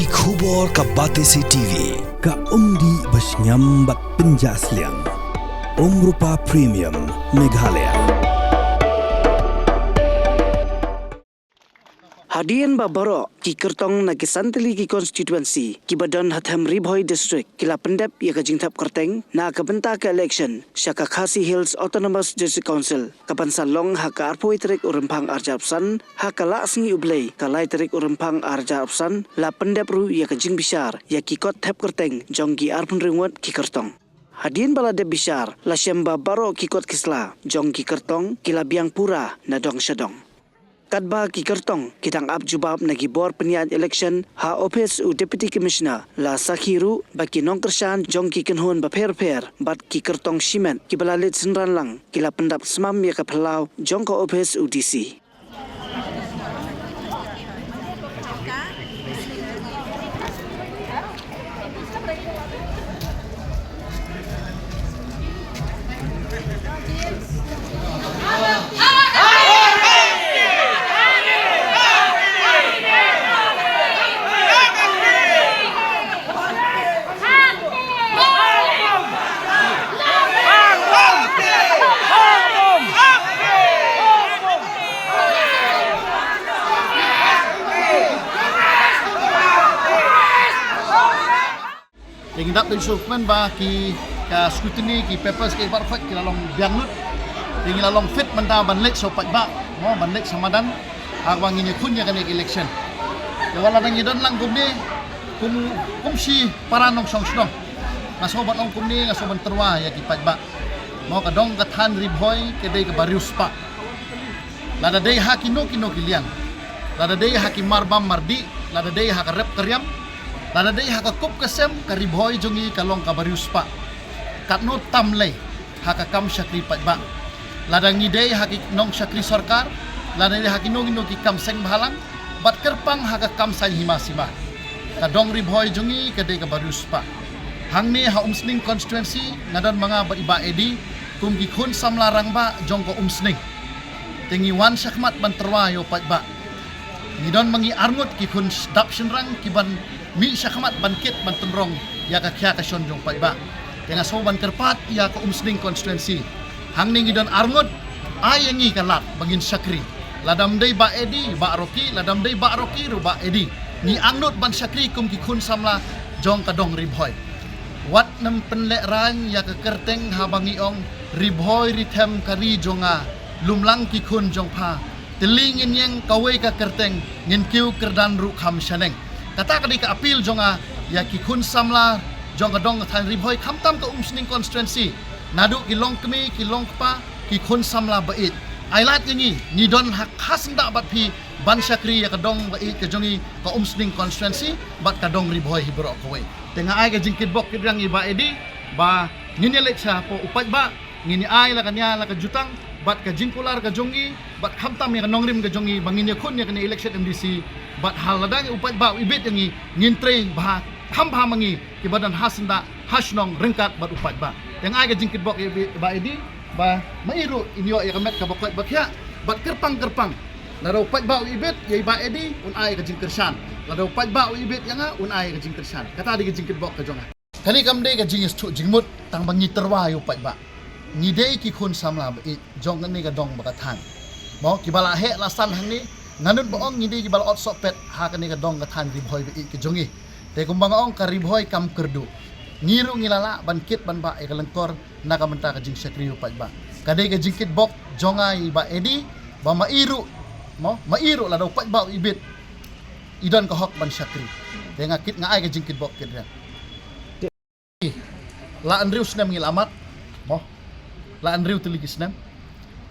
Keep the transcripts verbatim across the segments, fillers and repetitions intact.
Ki khubor ka Batesi T V, ka umdih ba shngiam bad pynjah sliang. Umrupa Premium, Meghalaya. Hadien ba baroh ki kyrtong na ki san tylli ki constituency kiba don ha Them Ri Bhoi District ki la pyndep ïa ka jingthep kyrteng na ka bynta ka election sha ka Khasi Hills Autonomous District Council, kaban sa long ha ka arphew tarik u Rymphang arhajar arphew san, ha ka lad sngi U Blei ka lai tarik u Rymphang arhajar arphew san, la pyndep ruh ïa ka jingbishar ïa ki kot thep kyrteng jong ki arphew hynriew ngut ki kyrtong. Hadien ba la dep bishar, la shem ba baroh ki kot ki sla jong ki kyrtong ki la biang pura na dong sha dong. Katba ki kyrtong ki dang ap jubab na ki bor pynïaid election ha ophis u Deputy Commissioner, la sakhi ruh ba ki nongkyrshan jong ki kynhun bapher bapher bad ki kyrtong shimet kiba la leit synran lang ki la pyndap smam ïa ka phyllaw jong ka ophis u D C. Te ngi dap da shu kmen ba ki, ka scrutiny, ki papers ki baroh ki la long biang lut. Te ngi la long fit mynta ban leit sha u paidbah, mo, ban leit sha madan, ha kaba ngin ïakhun ïa kane ka election. Te wat la ngi don lang kumne, kum, kum shi para nongshong shnong, nga sngewbha ban ong kumne, nga sngewbha ban tyrwa ïa ki paidbah. Mo, ka dong ka thaiñ Ri Bhoi ka dei kaba riewspah. Lada dei ha kino kino ki liang, lada dei ha ki marbam mardih, lada dei ha ka rep ka riam, lada dei ha ka kup ka sem, ka Ri Bhoi jong ngi ka long kaba riewspah. Katno tam lei ha ka kam shakri paidbah, lada ngi dei ha ki nongshakri sorkar, lada dei ha kino kino ki kam seng bhalang, bad kyrpang ha ka kam saiñ hima sima, ka dong Ri Bhoi jong ngi ka dei kaba riewspah. Hangne ha Umsning constituency nga don ma nga bad i Bah Eddie kum ki khun samla rangbah jong ka Umsning. Te ngi wan shakhmat ban tyrwa ïa u paidbah. Ngi don ma ngi arngut ki khun dap shynrang kiban mih shakhmat ban kit ban tynrong ïa ka khia ka shon jong u paidbah. Te nga sngewbha ban kyrpad ïa ka Umsning constituency, hangne ngi don arngut, ai ïa ngi ka lad ba ngin shakri. Lada ym dei Bah Eddie, Bah Rocky, lada ym dei Bah Rocky ruh Bah Eddie. Ngi angnud ban shakri kum ki khun samla jong ka dong Ri Bhoi. Wat nym pynlehraiñ ïa ka kyrteng haba ngi ong, Ri Bhoi Ri Them ka ri jong nga, lum lang ki khun jong pha. Tylli ngin ïeng kawei ka kyrteng, ngin kiew kyrdan ruh kham shaneng. Kata ka dei ka appeal jong nga ïa ki khun samla jong ka dong ka thaiñ Ri Bhoi, khamtam ka Umsning constituency, naduh ki longkmie, ki longkpa, ki khun samla ba ïeit. Ai lad ïa ngi, ngi don ha ka syndah bad phi ban shakri ïa ka dong ba ïeit ka jong ngi, ka Umsning constituency bad ka dong Ri Bhoi hi baroh kawei. Te nga ai ka jingkitbok kitrwiang ïa i Bah Eddie ba ngin ïaleit shapoh u paidbah, ngin ïa ai la ka nia la ka jutang bad ka jingkular ka jong ngi, bad khamtam ïa ka nongrim ka jong ngi ba ngin ïakhun ïa kane election M D C. Bad ha lada ngi, u paidbah u ibit ïa ngi, ngin trei bha, kham bha ma ngi kiba don ha syndah, ha shnong, ryngkat bad u paidbah. Te nga ai ka jingkitbok ïa i Bah Eddie ba ma i ruh in ïoh ïa ka met kaba koit ba khiah, bad kyrpang kyrpang, lada u paidbah u ibit ïa i Bah Eddie, un ai ka jingkyrshan. Lada u paidbah u ibit ïa nga, un ai ka jingkyrshan. Kata dei ka jingkitbok ka jong nga. Kane kam dei ka jingïasuk jingmut, tang ba ngi tyrwa ïa u paidbah. Ngi dei ki khun samla ba ïeit jong kane ka dong bad ka thaiñ. Mo, kiba la heh la san hangne, nga nud ba ong ngi dei kiba la ot sohpet ha kane ka dong ka thaiñ Ri Bhoi ba ïeit ka jong ngi. Te kumba nga ong, ka Ri Bhoi kam kyrduh. Ngi ruh ngi la lah ban kit ban bah ïa ka lyngkor na ka bynta ka jingshakri ïa u paidbah. Ka dei ka jingkitbok jong nga ïa i Bah Eddie ba ma i ruh, mo, ma i ruh lada u paidbah u ibit, i don ka hok ban shakri. Te nga kit, nga ai ka jingkitbok kitrwiang. La hynriew snem ngi la mad, mo, la hynriew tylli ki snem.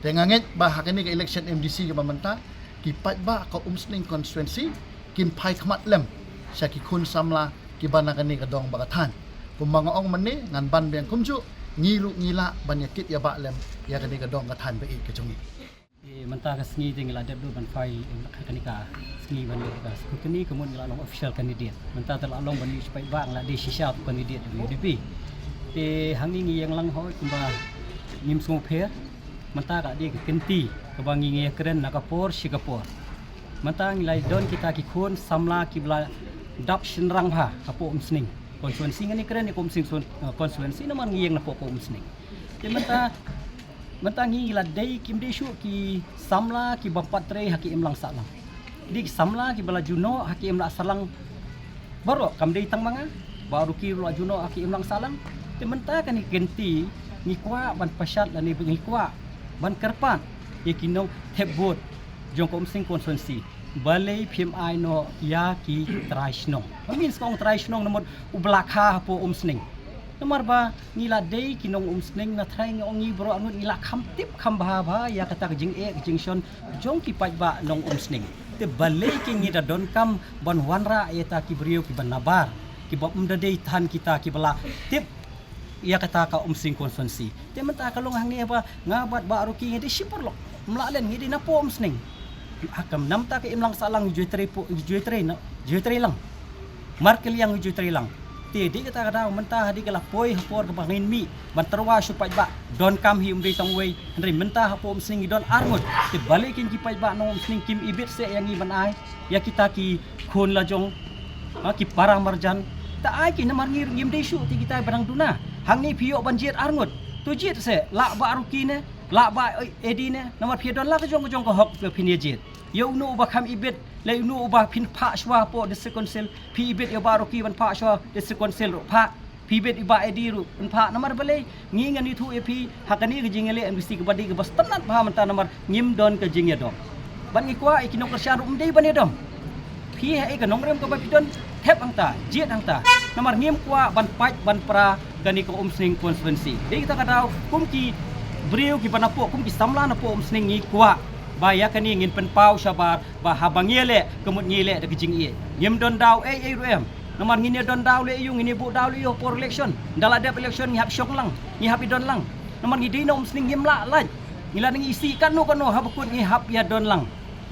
Te nga ngeit ba ha kane ka election M D C kaba mynta, ki paidbah ka Umsning constituency kin phai khmat lem sha ki khun samla kiba na kane ka dong bad ka thaiñ. Kumba nga ong mynne, ngan ban biang kumjuh, ngi ruh ngi lah ban ïa kit ïa bah lem ïa kane ka dong ka thaiñ ba ïeit ka jong ngi. Te mynta ka sngi te ngi la dep lut ban file, em, ka, kane ka sngi ban lut ka scrutiny, ka mut ngi la long official candidate. Mynta te la long ban ïoh shipai ba ngi la dei shisha candidate U D P. Te hangne ngi ïeng lang hoi kumba ngim sngewpher. Mynta ka dei ka kynti kaba ngi ngi ïa kren na ka por shi ka por. Mynta ngi la don kita ki khun samla kiba la dap shynrang bha hapoh Umsning constituency. Ngan ïa kren ïa ka Umsning constituency namar ngi ïeng napoh ka Umsning. Te mynta mynta ngi la dei kim dei shuh ki samla ki bym pat trei ha ki imlang sahlang. Dei ki samla kiba la ju noh ha ki imlang sahlang. Baroh kam dei tang ma nga, baroh ki la ju noh ha ki imlang sahlang. Te mynta kane ka kynti ngi kwah ban pashat lane ngi kwah ban kyrpad ïa ki nongthep vote jong ka Umsning constituency. Balei phim ai noh ïa ki trai shnong? Ba min skong trai shnong namar u ba la kha hapoh Umsning. Namar ba ngi la dei ki nong Umsning, na trai ngi ong ngi baroh arngut ngi la kham tip kham bha bha ïa kata ka jingeh ka jingshon jong ki paidbah nong Umsning. Te balei ki ngi da donkam ban wanrah ïa kita ki briew kiba nabar, kiba ym da dei than kita kiba la tip ïa kata ka Umsning constituency. Te mynta ka long hangne ba nga bad Bah Rocky ngi dei shipor lok. Mla len ngi dei napoh Umsning. Ha kam namta ka imlang sahlang ju trei po ju trei na ju trei lang. Markylliang ju trei lang. Te dei kata ka daw mynta ha dei ka la poi ha por kaba ngin mih ban tyrwa shu paidbah. Donkam hi um dei tang wei. Hynrei mynta hapoh Umsning ngi don arngut. Te balei kin ki paidbah nong Umsning kim ibit se ïa ngi ban ai ïa kita ki khun la jong, ha, ki para marjan. Ta ai ki namar ngi ngim dei shuh ti kita ba dang duna. Hangne phi ïoh ban jied arngut. To jied se lah Bah Rocky ne, lah Bah Edi ne. Namar phi don la ka jong ka jong ka hok phi ne jied. Ïa uno uba kham ibit, la uno uba phin phah shuwa hapoh district council. Phi ibit ïa Bah Rocky ban phah shuwa district council ruh phah. Phi ibit ïa Bah Edi ruh ban phah. Namar balei ngi ngan ïathuh ïa phi ha kane ka jingïaleh M D C kaba dei kaba sngewtynnat bha mynta namar ngim don ka jingïadom. Ban ngi kwah ïa ki nongkyrshan ruh ym dei ban ïadom. Phi ha ïa ka nongrim kaba phi don thep hangta, jied hangta. Namar ngim kwah ban pait ban pra kane ka Umsning constituency. Dei kata ka daw kum ki briew kiba napoh kum ki samla napoh Umsning ngi kwah ba ïa kane ngin pynpaw shabar ba haba ngi leh ka mut ngi leh da ka jingïeit. Ngim don daw ei ei ruh em. Namar ngin ïa don daw leh ïa u, ngin ïa buh daw leh ïa u por election. Da la dep election ngi hap shong lang, ngi hap ïa don lang. Namar ngi dei na Umsning ngim lah lait. Ngi la ngi isih katno katno haba kut ngi hap ïa don lang.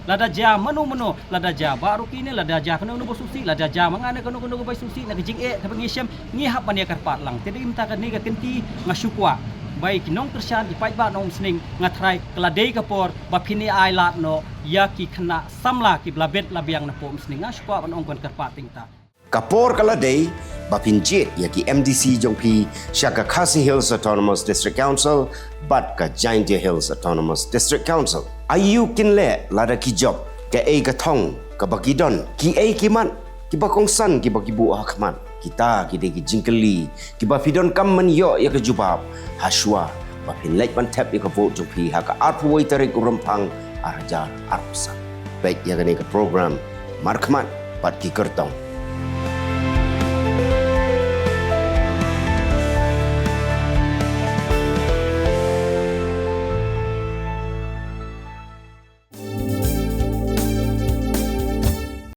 Lada jia mano mano, lada jia Bah Rocky ne, lada jia kano kano ba sngewsih, lada jia ma nga ne kano kano ba sngewsih, na ka jingeh kaba ngi shem ngi hap ban ïa kyrpad lang. Te dei mynta kane ka kynti nga shu kwah ba ïa ki nongkyrshan ki paidbah na Umsning nga trai ka la dei ka por ba phin ïa ai lad noh ïa ki khynnah samla kiba la bet la biang napoh Umsning. Nga shu kwah ban ong ban kyrpad te mynta. Ka por ka la dei ba phin jied ïa ki M D C jong phi sha ka Khasi Hills Autonomous District Council bad ka Jaintia Hills Autonomous District Council. Aïu kin leh lada ki jop, kaei ka thong kaba ki don, kiei ki mat kiba kongsan kiba ki buh ha khmat? Kita ki dei ki jingkylli kiba phi donkam ban ïoh ïa ka jubab ha shuwa ba phin leit ban thep ïa ka vote jong phi ha ka arphew wei tarik u Rymphang ar hajar arphew san. Peit ïa kane ka program markhmat bad ki kyrtong.